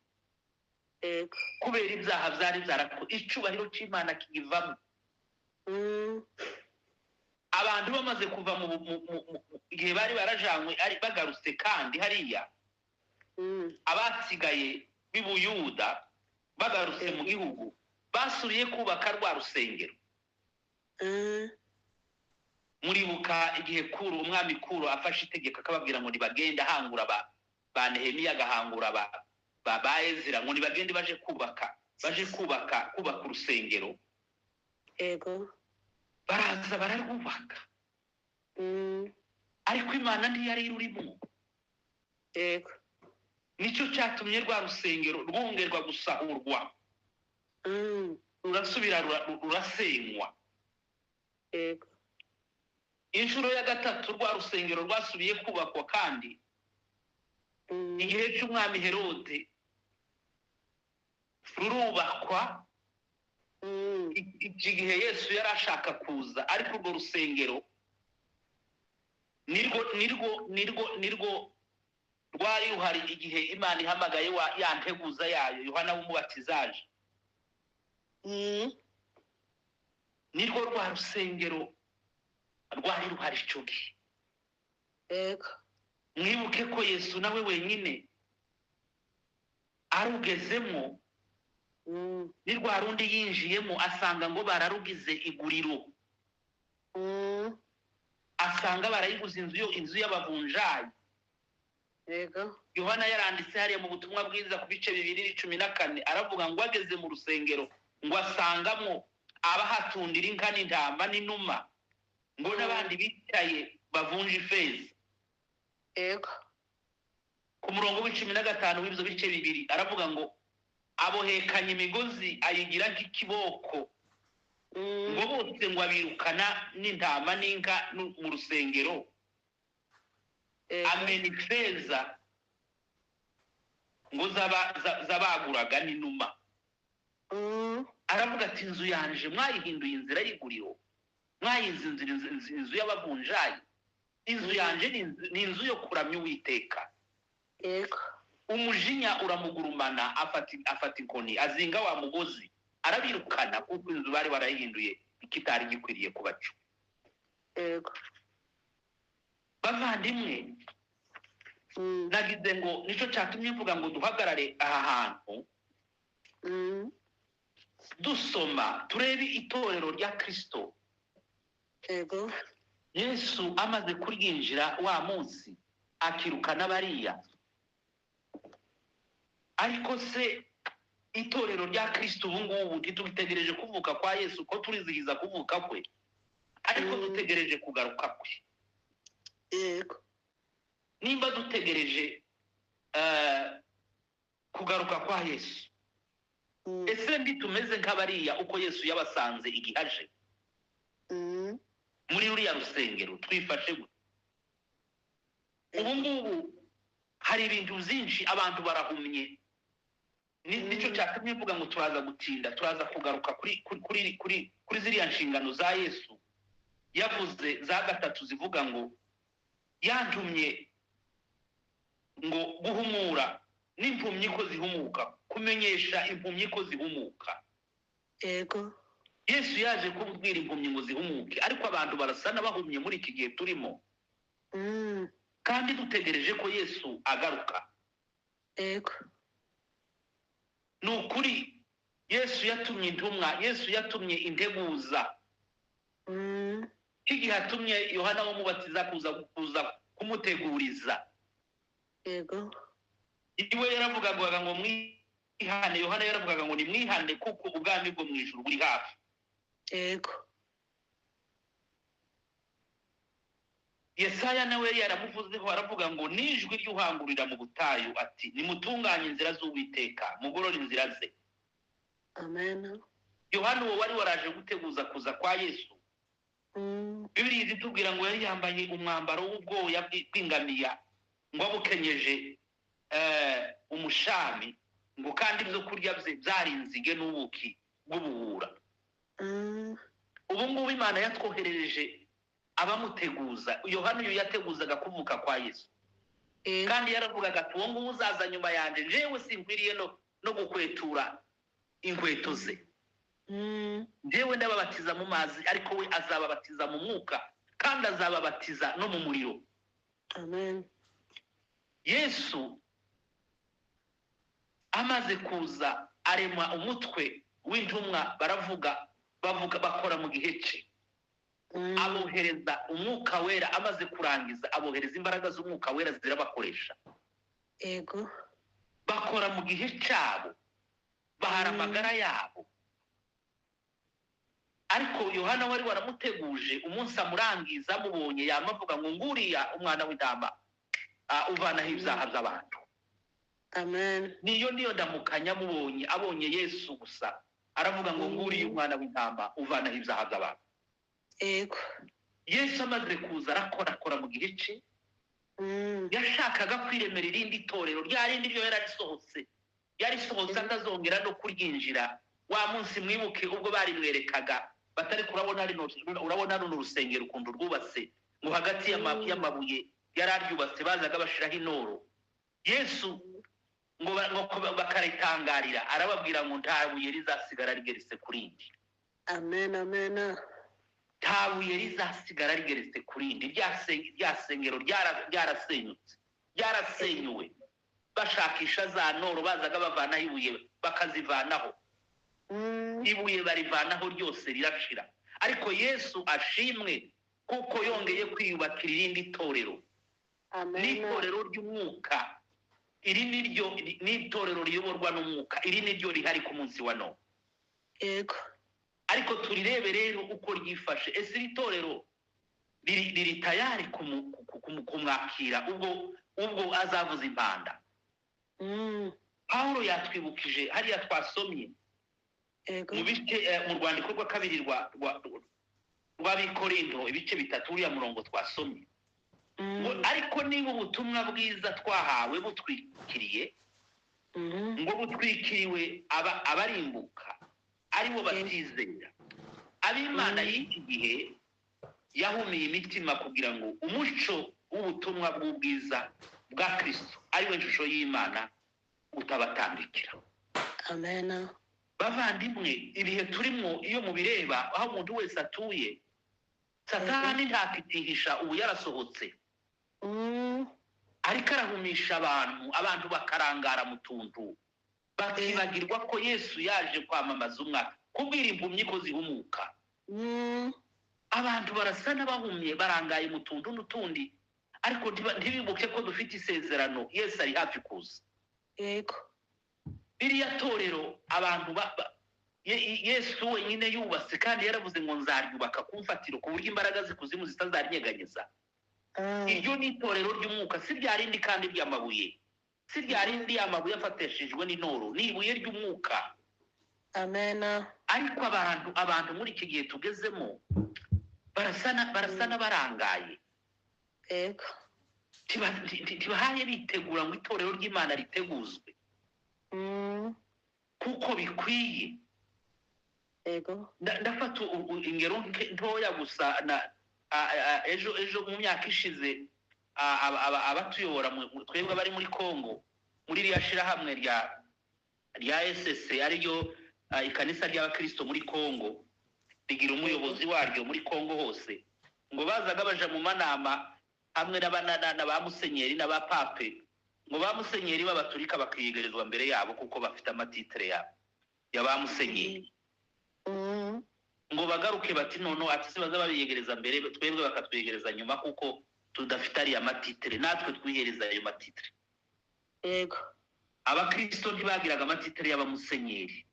kubera ibyaha byari byarako, icyubahiro cy'Imana kiyivamo. Abantu bamaze kuva mu gihe bari barajanywe, ari bagarutse kandi hariya, abasigaye b'i Buyuda bagarutse mu gihugu, basubiye kubaka rwa rusengero. Muribuka igihe Kuro, umwami Kuro, afashe itegeko akababwira ngo nibagende, ahangura ba Nehemiya, agahangura ba Ezira ngo nibagende baje kubaka urusengero. Baraza bararwubaka. Ariko Imana ntiyari irurimo. Yego. Nicyo cyatumye rwa rusengero rwongerwa gusahurwa, rurasubira rurasenywa. Yego. Inshuro ya gatatu rwa rusengero rwasubiye kubakwa kandi igihe cy'umwami Herode rurubakwa. Iki gihe Yesu yari ashaka kuza, ariko urwo rusengero nirwo rwari ruhari igihe Imana ihamagaye ya nteguza yayo Yohana w'Umubatizaje. Nirwo rwa rusengero rwari ruhari icyo gihe. Yego. Mwibuke ko Yesu nawe wenyine arugezemo, ni rwa rundi yinjiyemo asanga ngo bararugize iguriro, asanga barayiguze inzu y'abavunjayi. Yego. Yohana yaranditse hariya mu butumwa bwiza ku bice 2:14, aravuga ngo ageze mu rusengero ngo asangamo abahatundira inka n'intama n'inuma, ngo n'abandi bicaye bavunja ifeza. Yego. Ku murongo wa 15 w'ibyo bice 2 aravuga ngo abohekanye imigozi ayigira nk'ikiboko, ngo bose ngo abirukana n'intama n'inka mu rusengero, amena ifeza ngo zabaguraga n'inuma. Aravuga ati inzu yanje mwayihinduye inzira y'iguriro, mwayihinze inzu y'abavunjayi, inzu yanje ni inzu yo kuramya Uwiteka. Yego. Umujinya uramugurumana, afata inkoni azinga wa mugozi arabirukana, kuko inzu bari barayihinduye ikitari gikwiriye kubacu. Yego. Bavandimwe, nagize ngo nicyo cyatumye mvuga ngo duhagarare aha hantu, dusoma turebe itorero rya Kristo. Yego. Yesu amaze kuryinjira wa munsi akirukana bariya. Ariko se itorero rya Kristo ubu ngubu ntitugitegereje kuvuka kwa Yesu, ko turizihiza kuvuka kwe, ariko dutegereje kugaruka kwe. Yego. Nimba dutegereje kugaruka kwa Yesu, ese ntitumeze nk'abariya uko Yesu yabasanze igihe aje muri ruriya rusengero? Twifashe gute? Ubu ngubu hari ibintu byinshi abantu barahumye. Nicyo cyatumye mvuga ngo turaza gutinda, turaza kugaruka kuri ziriya nshingano za Yesu yavuze za gatatu, zivuga ngo yantumye ngo guhumura n'impumyi ko zihumuka, kumenyesha impumyi ko zihumuka. Yego. Yesu yaje kubwira impumyi ngo zihumuke, ariko abantu barasa n'abahumye muri iki gihe turimo. Kandi dutegereje ko Yesu agaruka. Yego. Ni ukuri Yesu yatumye intumwa, Yesu yatumye integuza. Igihe atumye Yohana w'Umubatiza kuza kumuteguriza. Yego. Iwe yaravugaga ngo mwihane, Yohana yaravugaga ngo nimwihane kuko ubwami bwo mu ijuru buri hafi. Yego. Yesaya nawe yaramuvuzeho aravuga ngo nijwi ry'uhangurira mu butayu ati nimutunganye inzira z'Uwiteka, mugorore inzira ze. Amen. Yohana uwo wari waraje guteguza kuza kwa Yesu. Bibiliya itubwira ngo yari yambaye umwambaro w'ubwoya bw'ingamiya, ngo abukenyeje umushami, ngo kandi ibyo kurya bye byari inzige n'ubuki bw'ubuhura. Ubu ngubu Imana yatwoherereje abamuteguza. Yohana uyu yateguzaga kuvuka kwa Yesu. Kandi yaravugaga ati uwo nguwo uzaza nyuma yanjye, jewe sinkwiriye no gukwetura inkweto ze. Jewe ndababatiza mu mazi, ariko we azababatiza mu mwuka, kandi azababatiza no mu muriro. Amen. Yesu amaze kuza arema umutwe w'intumwa, baravuga, bavuga, bakora mu gihe cye. Abohereza umwuka wera, amaze kurangiza abohereza imbaraga z'umwuka wera zirabakoresha. Yego. Bakora mu gihe cyabo, bahara amagara yabo. Ariko Yohana wari waramuteguje, umunsi amurangiza amubonye yamavuga ngo nguriya umwana w'intama uvanaho ibyaha by'abantu. Amen. Niyo ndamukanya amubonye, abonye Yesu gusa aravuga ngo nguriya umwana w'intama uvanaho ibyaha by'abantu. Yego. Yesu amaze kuza arakora mu gihe cye. Yashakaga kwiremera irindi torero, rya rindi ryo yararisohotse, yarisohotse atazongera no kuryinjira. Wa munsi mwibuke ubwo barimwerekaga batari kurabona rino, urabona runo rusengero ukuntu rwubatse, ngo hagati y'amabuye yararyubatse bazaga bashiraho inoro. Yesu ngo bakaritangarira, arababwira ngo nta buye rizasigara rigeretse kuri rindi. Amen, amen. Nta buye rizasigara rigeretse kuri rindi. Rya sengero ryarasenyutse, ryarasenyuwe. Bashakisha za noro bazaga bavanaho ibuye bakazivanaho. Ibuye barivanaho ryose rirashira. Ariko Yesu ashimwe kuko yongeye kwiyubakira irindi torero. Amen. Ni itorero ry'umwuka. Iri niryo ni itorero riyoborwa n'umwuka. Iri niryo rihari ku munsi wa none. Yego. Ariko turirebe rero uko ryifashe. Ese iri torero riri tayari kumwakira ubwo azavuza impanda? Paulo yatwibukije hariya twasomye. Yego. Mu bice mu rwandiko rwa kabiri rw'Abikorinto ibice 3 uriya murongo twasomye. Ariko niba ubutumwa bwiza twahawe butwikiriye, ngo butwikiriwe abarimbuka aribo batizera, ab'Imana y'iki gihe yahumiye imitima kugira ngo umuco w'ubutumwa bw'ubwiza bwa Kristo ariwe shusho y'Imana utabatambikira. Amen. Bavandimwe, ibihe turimo iyo mubireba aho umuntu wese atuye, Satani ntakitihisha, ubu yarasohotse. Ariko arahumisha abantu, abantu bakarangara mu tuntu, bakibagirwa ko Yesu yaje kwamamaza umwaka, kubwira impumyi ko zihumuka. Abantu barasa n'abahumye, barangaye mu tuntu n'utundi, ariko ntibibuke ko dufite isezerano, Yesu ari hafi kuza. Yego. Biriya torero abantu Yesu wenyine yubatse, kandi yaravuze ngo nzaryubaka ku mfatiro ku buryo imbaraga z'ikuzimu zitazarinyeganyeza. Iryo ni itorero ry'umwuka, si rya rindi kandi ry'amabuye, si rya rindi amabuye afatishijwe n'intoro, ni ibuye ry'umwuka. Amen. Ariko abantu muri iki gihe tugezemo barasa n'abarangaye. Yego. Ntibahaye bitegura ngo itorero ry'Imana riteguzwe. Kuko bikwiye. Yego. Ndafata ingero ntoya gusa na ejo mu myaka ishize, abatuyobora twebwe abari muri Kongo, muri ririya shirahamwe rya SSC, ariryo ikanisa ry'abakristo muri Kongo, rigira umuyobozi waryo muri Kongo hose, ngo bazaga baja mu manama hamwe na ba musenyeri n'abapape, ngo ba musenyeri b'abaturika bakiyegerezwa mbere yabo kuko bafite amatitre yabo ya ba musenyeri. Ngo bagaruke bati nono, ati se baza babiyegereza mbere, twebwe bakatwegereza nyuma kuko tudafite ariya matitre, natwe twihereza ayo matitre. Yego. Abakristo ntibagiraga amatitre y'abamusenyeri.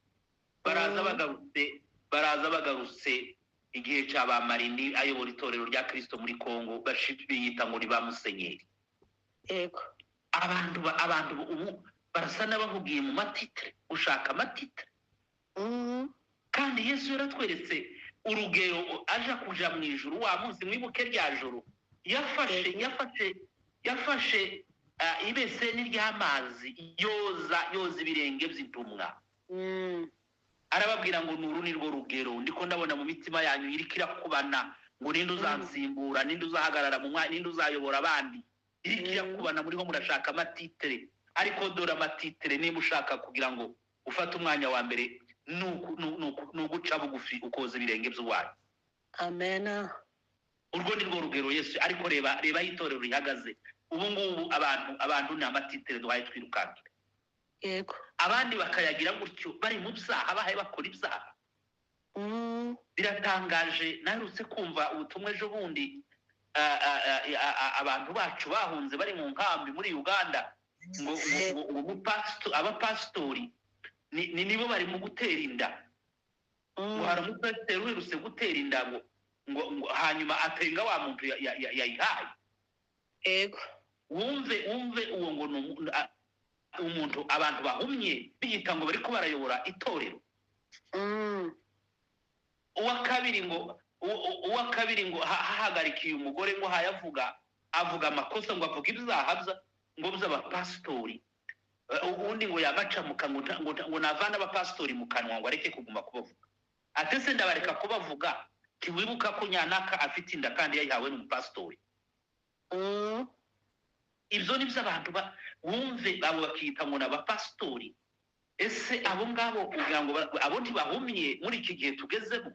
Baraza bagarutse igihe cya ba Marini ayobora itorero rya Kristo muri Kongo, biyita ngo ni ba musenyeri. Yego. Abantu ubu barasa n'abahugiye mu matitre, gushaka amatitre. Kandi Yesu yaratweretse urugero aja kuja mu ijuru wa munsi, mwibuke rya joro yafashe ibeseni ry'amazi yoza ibirenge by'intumwa. Arababwira ngo nuru ni rwo rugero ndiko ndabona mu mitima yanyu iriko irakubana, ngo ninde uzansimbura, ninde uzahagarara mu mwanya, ninde uzayobora abandi. Iriko irakubana, muriho murashaka amatitre, ariko dore amatitre niba ushaka kugira ngo ufate umwanya wa mbere nuguca bugufi ukoza ibirenge by'uwanyu. Amen. Urwo ni rwo rugero Yesu ariko reba itorero rihagaze ubu ngubu, abantu ni amatitre duhaye twirukanka. Yego. Abandi bakayagira gutyo bari mu byaha, bahaye bakora ibyaha. Biratangaje, naherutse kumva ubutumwa ejo bundi, abantu bacu bahunze bari mu nkambi muri Uganda, ngo abapasitori ni nibo bari mu gutera inda. Ngo hari umupasiteri uherutse gutera inda, ngo hanyuma atenga wa muntu yayihaye. Yego. Wumve uwo ngo ni umuntu, abantu bahumye biyita ngo bariko barayobora itorero. Uwa kabiri ngo hahagarikiye umugore, ngo hayavuga, avuga amakosa, ngo avuga ibyaha ngo by'abapasitori. Ubundi ngo yamacamuka ngo navane abapasitori mu kanwa, ngo areke kuguma kubavuga. Ate se ndabareka kubavuga? Ntiwibuka ko nyanaka afite inda kandi yayihawe n'umupasitori? Ibyo ni byo abantu wumve abo bakita ngo ni abapasitori. Ese abo ngabo kugira ngo abo ntibahumye muri iki gihe tugezemo?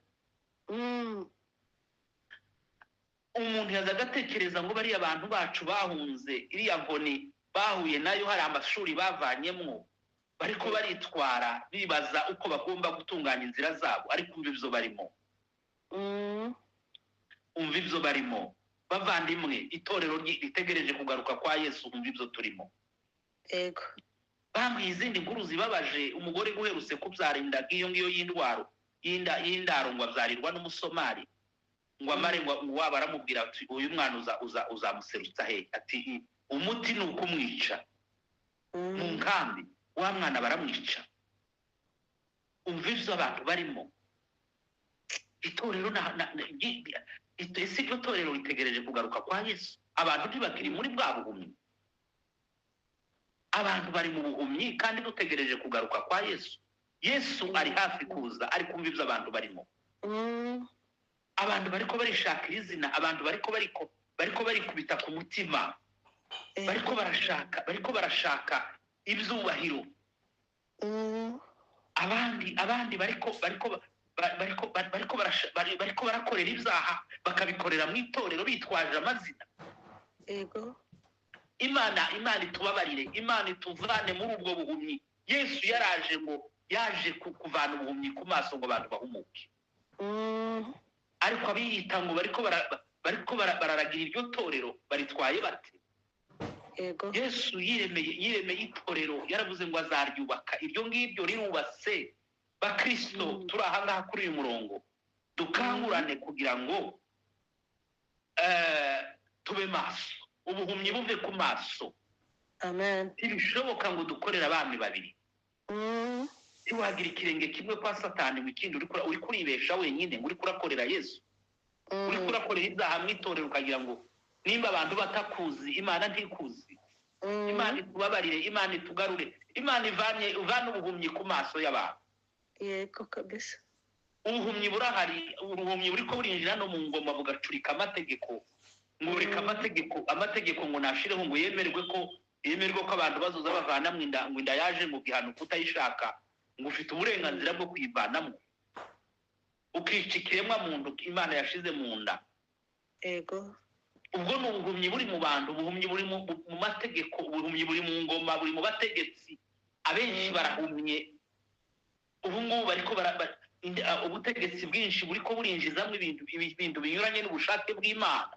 Umuntu yaza agatekereza ngo bariya bantu bacu bahunze iriya nkoni bahuye nayo, hari amashuri bavanyemwo, bariko baritwara bibaza uko bagomba gutunganya inzira zabo, ariko umva ibyo barimo. Umva ibyo barimo, bavandimwe. Itorero ritegereje kugaruka kwa Yesu, umva ibyo turimo. Bambwiye izindi nkuru zibabaje. Umugore uherutse kubyara inda nk'iyo ngiyo y'indwaro y'indaro, ngo abyarirwa n'umusomali, ngo amare ngo waba aramubwira ati: "Uyu mwana uza uzamuserutsa he?" Ati: "Umuti ni ukumwica mu nkambi." Wa mwana baramwica. Umva ibyo abantu barimo. Itorero ese iryo torero ritegereje kugaruka kwa Yesu, abantu ntibakiri muri bwa buhumyi? Abantu bari mu buhumyi kandi dutegereje kugaruka kwa Yesu. Yesu ari hafi kuza, ari kumva ibyo abantu barimo. Abantu bariko barishakira izina, abantu bariko barikubita ku mutima, bariko barashaka ibyubahiro. Abandi bariko barakorera ibyaha, bakabikorera mu itorero bitwaje amazina. Imana itubabarire, Imana ituvane muri ubwo buhumyi. Yesu yaraje ngo yaje kuvana ubuhumyi ku maso, ngo abantu bahumuke. Ariko abiyita ngo bariko bararagira iryo torero, baritwaye bate? Yesu yiremeye itorero, yaravuze ngo azaryubaka. Iryo ngiryo rirubatse. Bakristo, turi aha ngaha kuri uyu murongo, dukangurane kugira ngo tube maso, ubuhumyi buve ku maso. Amen. Ntibishoboka ngo dukorere abami babiri. Ntiwagira ikirenge kimwe kwa Satani ngo ikindi uri kuribesha wenyine, ngo uri kurakorera Yesu, uri kurakorera ibyaha mu itorero, ukagira ngo nimba abantu batakuzi, Imana ntikuzi. Imana itubabarire, Imana itugarure, Imana ivane ubuhumyi ku maso y'abantu. Yego kabisa. Ubuhumyi burahari, ubuhumyi buriko burinjira no mu ngoma, bugacurika amategeko, ngo reka amategeko ngo nashireho, ngo yemerwe ko abantu bazoza bavanamwo inda, ngo inda yaje ngo gihano kutayishaka, ngo ufite uburenganzira bwo kuyivanamo, ukica ikiremwa muntu Imana yashize mu nda. Ubwo ni ubuhumyi buri mu bantu, ubuhumyi buri mu mategeko, ubuhumyi buri mu ngoma, buri mu bategetsi. Abenshi barahumye ubu ngubu, bariko ubutegetsi bwinshi buriko burinjizamo ibintu binyuranye n'ubushake bw'Imana.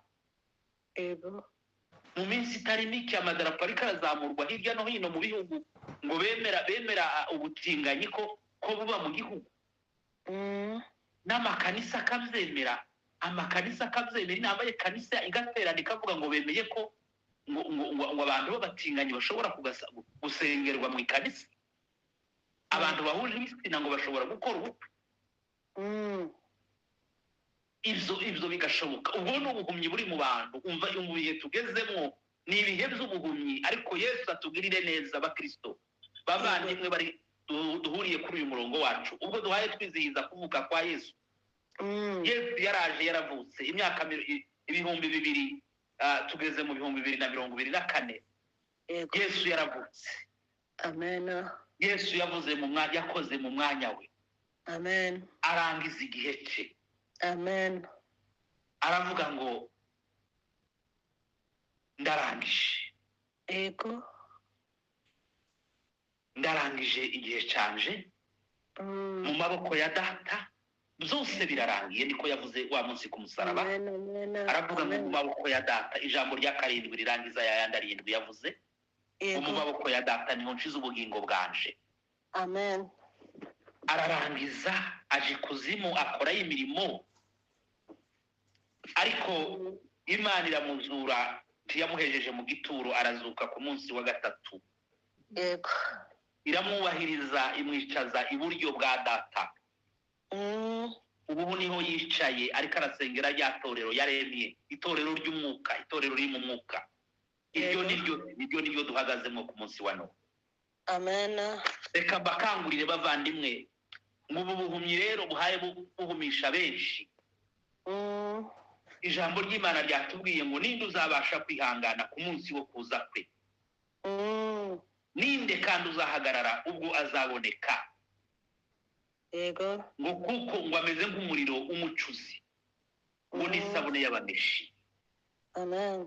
Mu minsi itari mike, amadarapo ariko arazamurwa hirya no hino mu bihugu, ngo bemera ubutinganyi ko buba mu gihugu. N'amakanisa akabyemera, amakanisa akabyemera, inama y'kanisa igaterana ikavuga ngo bemeye ko ngo abantu b'abatinganyi bashobora gusengerwa mu ikanisa, abantu bahuje ibitsina ngo bashobora gukora ubukwe. Ibyo bigashoboka. Ubwo ni ubuhumyi buri mu bantu. Umva, mu bihe tugezemo ni ibihe by'ubuhumyi, ariko Yesu atugirire neza. Abakristo bavandimwe bari duhuriye kuri uyu murongo wacu, ubwo duhaye twizihiza kuvuka kwa Yesu. Yesu yaraje, yaravutse imyaka 2000, tugeze mu 2024. Yesu yaravutse. Amen. Yesu yavuze mu mwanya, yakoze mu mwanya we. Amen. Arangiza igihe cye. Amen. Aravuga ngo: "Ndarangije." "Ndarangije igihe canje mu maboko ya Data, byose birarangiye." Niko yavuze wa munsi ku musaraba. Amen. Amen. Aravuga ngo: Amen. "Mu maboko ya Data." Ijambo rya karindwi rirangiza ya yandi arindwi yavuze, ngo: "Mu maboko ya Data niho nshize ubugingo bwanje." Amen. Ararangiza. Aje ikuzimu akorayo imirimo, ariko Imana iramuzura, ntiyamuhejeje mu gituro, arazuka ku munsi wa gatatu. Yego. Iramwubahiriza, imwicaza iburyo bwa Data. Ubu niho yicaye, ariko arasengera rya torero yaremye, itorero ry'umwuka, itorero riri mu mwuka. Iryo niryo duhagazemo ku munsi wa none. Amen. Reka mbakangurire bavandimwe, ngo ubu buhumyi rero buhaye buhumisha benshi. Ijambo ry'Imana ryatubwiye ngo ninde uzabasha kwihangana ku munsi wo kuza kwe? Ninde kandi uzahagarara ubwo azaboneka? Yego. Ngo kuko ngo ameze nk'umuriro w'umucuzi, ngo n'isabune y'abameshi. Amen.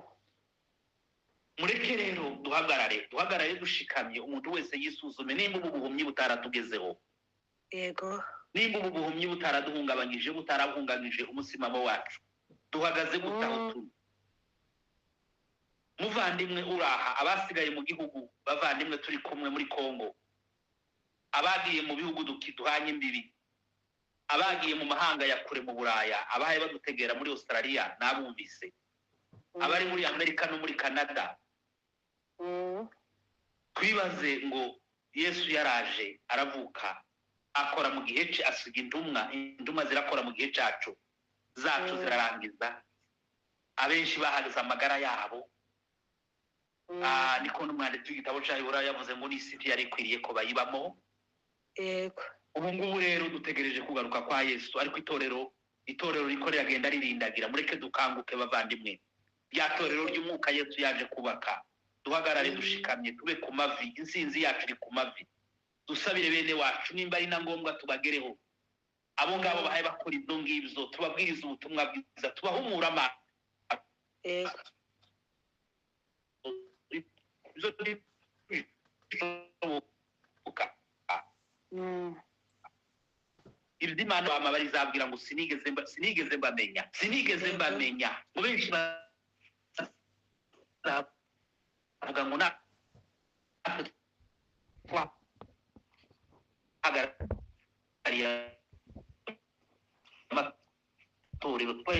Mureke rero duhagarare dushikamye, umuntu wese yisuzume nimba ubu buhumyi butaratugezeho. Yego. Nimba ubu buhumyi butaraduhungabanyije, butarahungabanyije umusimamo wacu, duhagaze gute aho turi? Muvandimwe uraha, abasigaye mu gihugu, bavandimwe turi kumwe muri Kongo, abagiye mu bihugu duhanye imbibi, abagiye mu mahanga ya kure mu Buraya, abahaye badutegera muri Australia n'abumvise, abari muri Amerika no muri Canada, twibaze ngo Yesu yaraje aravuka, akora mu gihe cye, asiga intumwa, intumwa zirakora mu gihe cyacu, zacu zirarangiza, abenshi bahagaze amagara yabo. Niko n'umwanditsi w'igitabo cya Yehova yavuze ngo n'isi ntiyari ikwiriye ko bayibamo. Yego. Ubu ngubu rero dutegereje kugaruka kwa Yesu, ariko itorero riko riragenda ririndagira. Mureke dukanguke bavandimwe, rya torero ry'umwuka Yesu yaje kubaka, duhagarare dushikamye, tube ku mavi, insinzi yacu iri ku mavi. Dusabire bene wacu, nimba ari na ngombwa tubagereho, abo ngabo bahaye bakora ibyo ngibyo, tubabwirize ubutumwa bwiza, tubahumura amaso. Yego. Ibyo bishoboka. Ibyo Imana bama barizabwira ngo sinigeze mbamenya, sinigeze mbamenya. Ngo benshi bavuga ngo natwe twahagarariye amatorero, twe